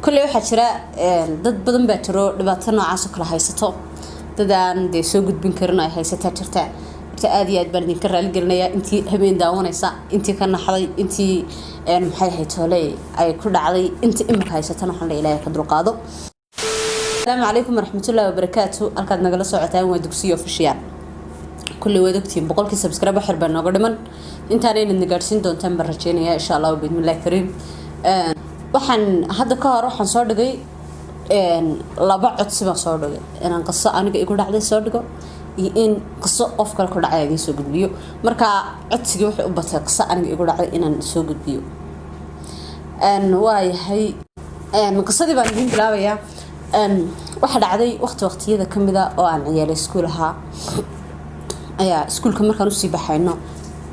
Kolley waxaa jira dad badan baa jiro dhibaato noocaas oo kale haysato, dad aan dee soo gudbin karin oo ay haysataa jirta. Horta aad iyo aad baan idinka raaligelinayaa intii habeen daawanaysa, intii ka naxday, intii maxay ahayd tooley ay ku dhacday, intii imika haysatana waxaan le Ilaahay ka dulqaado. Asalaamu calaykum waraxmatullaahi wabarakaatu. Halkaad nagala socotaan waa Dugsiyo Official. Kulley waad ogtihiin, 100kii subscribe waxyar baa nooga dhiman. Intaana inaad na gaadhsiin doontaan baan rajeynayaa, insha Allah biidnillahi kariim. Waxaan hadda ka hor waxaan soo dhigay laba codsi baan soo dhigay: inaan qiso aniga igu dhacday soo dhigo iyo in qiso qof kale ku dhacay idiin soo gudbiyo. Marka codsigii wuxuu u batay qiso aniga igu dhacday inaan soo gudbiyo. Waayahay, qisadii baan idiin bilaabayaa. Waxaa dhacday waqti waqtiyada kamid a oo aan ciyaalay iskuul ahaa ayaa iskuulka markaan usii baxayno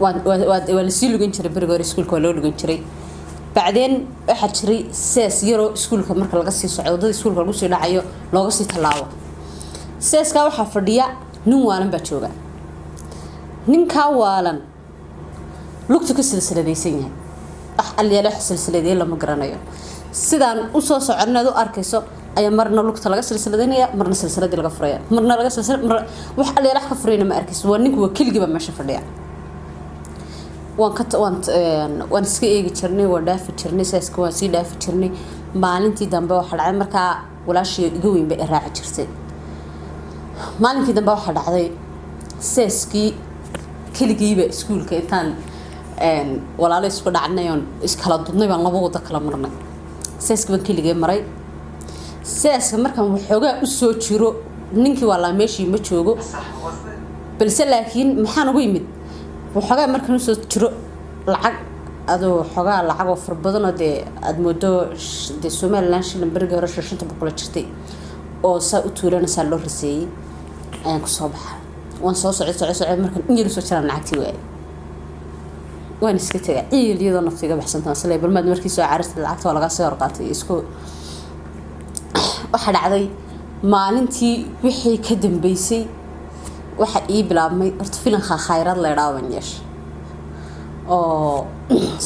waa lasii lugan jiray. Beriga hore iskuulka waa loo lugan jiray. Bacdeen waxaa jiray sees yaroo iskuulka marka laga sii socdo, wadada iskuulka lagu sii dhacayo looga sii tallaabo. Seeskaa waxaa fadhiya nin waalan baa jooga. Ninkaa waalan lugtu ka silsiladaysan yahay, wax alyaale wax silsiladeey lama garanayo. Sidaan usoo soconaad u arkayso ayaa marna lugta laga silsiladeynaya, marna silsiladii laga furaya, marna laga silsila, marna wax alyaale wax ka furayna ma arkayso. Waa ninku, waa keligii baa meesha fadhiya. Waan ka waan waan iska eegi jirnay, waan dhaafi jirnay saaska, waan sii dhaafi jirnay. Maalintii dambe waxaa dhacday, markaa walaashii iga weyn bay i raaci jirtay. Maalinkii dambe waxaa dhacday seeskii keligiiba iskuulka intaan walaalo isku dhacnay oon iskala dudnay baan laba wado kala marnay. Seeska baan keligee maray. Seeska markaan waxoogaa usoo jiro, ninkii waalaa meeshii ma joogo, balse laakiin maxaan ugu yimid, waxoogaa markaan usoo jiro lacag adoo xoogaa lacag oo fara badanoo dee aada moodo dee Somaliland shilin berigii hore 500 jirtay oo saa u tuulana saa loo raseeyey ayaan kusoo baxa. Waan soo socday, socday, socday. Markaan in yar usoo jiraan lacagtii waayay, waan iska tegay ciil iyadoo nafta iga baxsantaa isle balmaad markii soo carartay lacagta waa lagaa soo horqaatay isku. Waxaa dhacday maalintii wixii ka dambeysay waxa ii bilaabmay horta filan khayraad la idhaa baan yeeshay, oo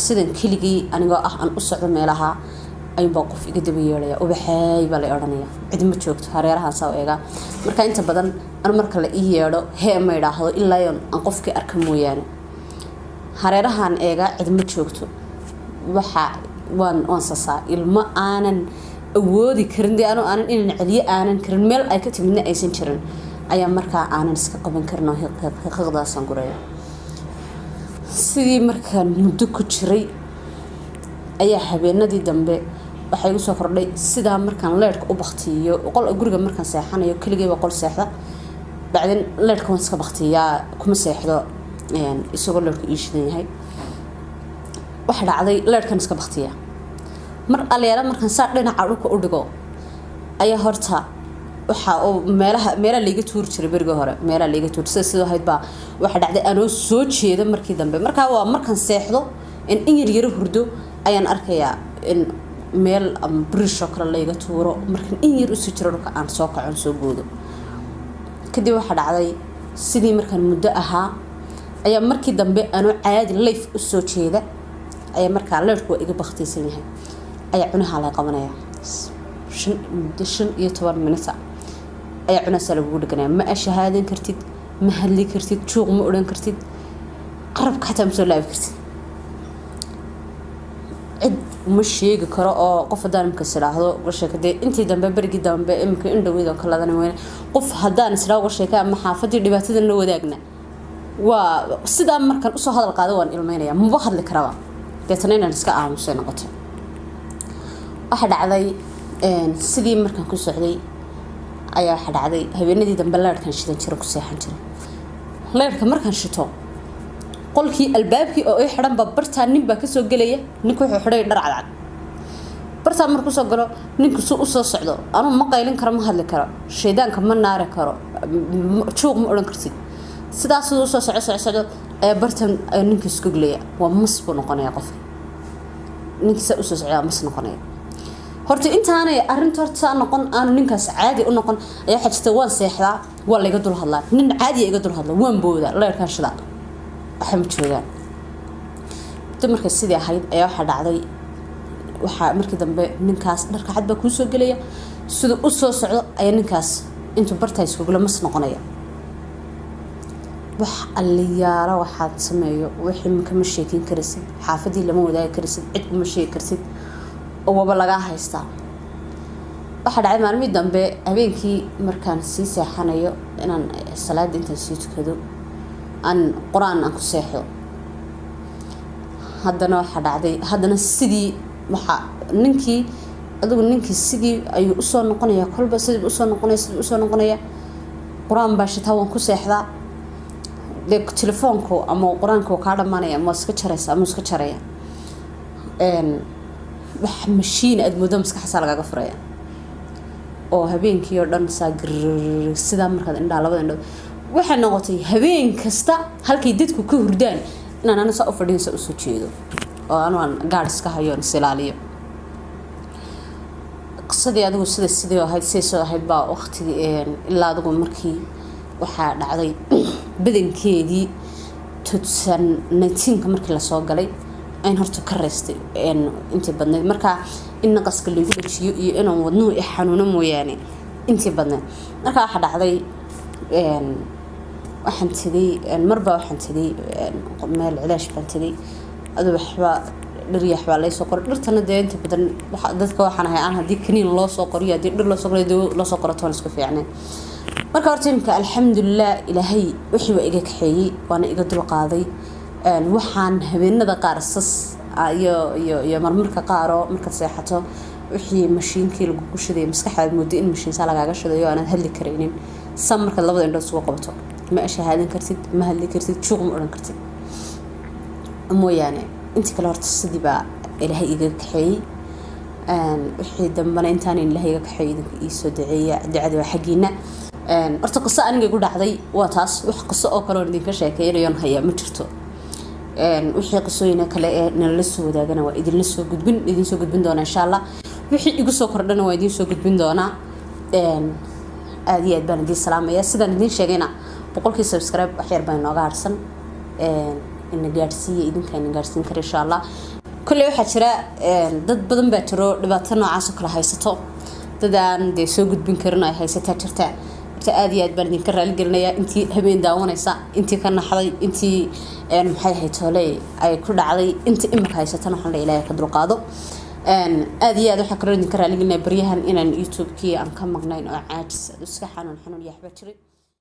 sidan keligii anigoo ah aan u socdo meelaha ayuunbaa qof iga daba yeedhaya, "Ubaxeey" baa la odhanaya. Cid ma joogto, hareerahaan saa u eegaa. Marka inta badan anu marka la ii yeedho hee ma idhaahdo ilaa aan qofkii arka mooyaane. Hareerahaan eegaa, cid ma joogto. Waxa waan sasaa ilmo aanan awoodi karin dee anu aanan inaan celiyo aanan karin, meel ay ka timidna aysan jirin ayaa markaa aanan iska qaban karin oo hiqiiqdaasaan guraya. Sidii markaan muddo ku jiray ayaa habeenadii dambe waxaa igu soo kordhay sidaa markaan leerhka u baktiiyo qol guriga markaan seexanayo, keligeyba qol seexda. Bacdin leerhka waan iska baktiyaa, kuma seexdo isagoo leerhku ii shidan yahay. Waxa dhacday leerhkan iska baktiya mar alyaala markaan saa dhinaca dhulka u dhigo ayaa horta waxa oo meelaha meelaha layga tuuri jiray berigii hore, meelaha layga tuuri sida sidoo ahayd baa waxa dhacday anoo soo jeeda markii dambe. Markaa waa markaan seexdo in yar yaro hurdo ayaan arkayaa in meel ama bridge oo kale layga tuuro. Markaan in yar usii jiro dhulka aan soo kaco, soo boodo. Kadib waxaa dhacday sidii markaan muddo ahaa ayaa markii dambe anoo caadi life usoo jeeda ayaa markaa leerhku waa iga baktiysan yahay ayaa cunaha lay qabanaya. Shan muddo 15 minute ayaa cunaasaa lagugu dheganaya. Ma ashahaadan kartid, ma hadli kartid, juuq ma odhan kartid, qarabka xataa ma soo laabi kartid. Cid uma sheegi karo oo qof haddaan imika is idhaahdo uga sheeka dee intii dambe berigii dambe imika in dhaweyd oo kaladan weyne, qof haddaan isdhaa uga sheeka ama xaafadii dhibaatadan la wadaagna, waa sidaa markaan usoo hadal qaado waan ilmeynaya, maba hadli karaba. Deetana inaan iska aamusay noqotay. Waxaa dhacday sidii markaan ku socday ayaa waxaa dhacday habeenadii dambe leerhkan shidan jira, ku seexan jiray. Leerhka markaan shito, qolkii albaabkii oo i xidhan baa bartaa nin baa kasoo gelaya. Ninku wuxuu xidhay dhar cadcad. Bartaa markuu soo galo ninku su usoo socdo, anuu ma qaylin karo, ma hadli karo, shaydaanka ma naari karo, juuq ma odhan kartid. Sidaas siduu usoo soco soco socdo ayaa bartan ninka isgoglaya. Waa mas buu noqonaya qofka. Ninkii saa usoo socdaa mas noqonaya. Horta intaanay arrinta horta saa noqon, aanu ninkaas caadi u noqon ayaa waxaa jirta waan seexdaa, waa layga dul hadlaa, nin caadiya iga dul hadla, waan boodaa, leerkaan shidaa, waxa ma joogaan. Muddo markay sidii ahayd ayaa waxaa dhacday Waxaa markii dambe ninkaas dharka cad baa kuusoo gelaya. Siduu u soo socdo ayaa ninkaas intuu bartaa iskugula mas noqonaya. Wax alliyaalo waxaad sameeyo wixii kama sheekin karaysid, xaafadii lama wadaagi karaysid, cid uma sheegi karsid oo waba lagaa haystaa. Waxaa dhacay maalmihii dambe, habeenkii markaan sii seexanayo, inaan salaada intaan sii tukado aan qur-aan aan ku seexdo. Haddana waxaa dhacday, haddana sidii waxaa ninkii, adigu ninkii sidii ayuu usoo noqonaya, kolba sidii usoo noqonaya, sidii usoo noqonaya. Qur-aan baa shitaa, waan ku seexdaa. Dee telefoonku ama qur-aanka kaa dhamaanaya ama iska jaraysa ama iska jaraya. Wax mashiin aada moodo maskaxasaa lagaga furaya oo habeenkii oo dhan saa gr sidaa markaad indhaha labada indhood. Waxay noqotay habeen kasta halkay dadku ka hurdaan inaan anu saa u fadhiyo, saa usoo jeedo oo anu aan gaadh iska hayo, is ilaaliyo. Qisadii adigu sida sidii ahayd, siday soo ahayd baa waqtigii ilaa adigu markii waxaa dhacday badankeedii 2019-ka markii lasoo galay ayn horta ka reystay intii badnayd. Marka in naqaska laygu dhajiyo iyo inaan wadnuhu i xanuuno mooyaane, intii badnayd. Marka waxaa dhacday, waxaan tegay marbaa, waxaan tegay meel cilaash baan tegay. Adu waxba dhiryax baa laysoo qoray. Dhirtana dee inta badan dadka waxaan ahay aan haddii kaniin loo soo qoriyo, haddii dhir loo soo qoriyo, dawo loo soo qoro, toon isku fiicneen. Marka horta imika alxamdulilah, Ilaahay wixii waa iga kaxeeyey, waana iga dulqaaday. Waxaan habeenada qaar sas iyo marmarka qaaroo markaad seexato wixii mashiinkii lagugu shiday maskaxdaad moodo in mashiinsaa lagaaga shidayo, aanaad hadli karaynin. Sam markaad labada indhood isugu qabato, ma ashahaadan kartid, ma hadli kartid, juuq ma odhan kartid mooyaane. Intii kale horta sidii baa Ilaahay iga kaxeeyey. Wixii dambena intaan Ilaahay iga kaxeeyey, idinka iisoo duceeya, ducada waa xaggiina. Horta qiso aniga igu dhacday waa taas. Wax qiso oo kale oon idinka sheekeynayoon hayaa ma jirto. Wixii qisooyina kale ee nalala soo wadaagana waa idinla soo gudbin, idiin soo gudbin doonaa insha Allah. Wixii igu soo kordhana waa idiin soo gudbin doonaa. Aada iyo aad baan idiin salaamaya. Sidaan idiin sheegayna, 100-kii subscribe wax yar baa inooga harsan. Ina gaadhsiiya, idinka ina gaadhsiin kara insha Allah. Kolley waxaa jira dad badan baa jiro dhibaato noocaas oo kale haysato, dad aan dee soo gudbin karin ay haysataa jirta. Horta aada iyo aad baan idinka raali gelinayaa intii habeen daawanaysa, intii ka naxday, intii maxay ahayd toole ay ku dhacday, intii imika haysatana waxaan le Ilaahay ka dulqaado. Aada iyo aad waxaa kaloo idinka raali gelinaya baryahan inaan YouTube-kii aan ka maqnayn oo caajis iska xanuun xanuun iyo waxba jiray.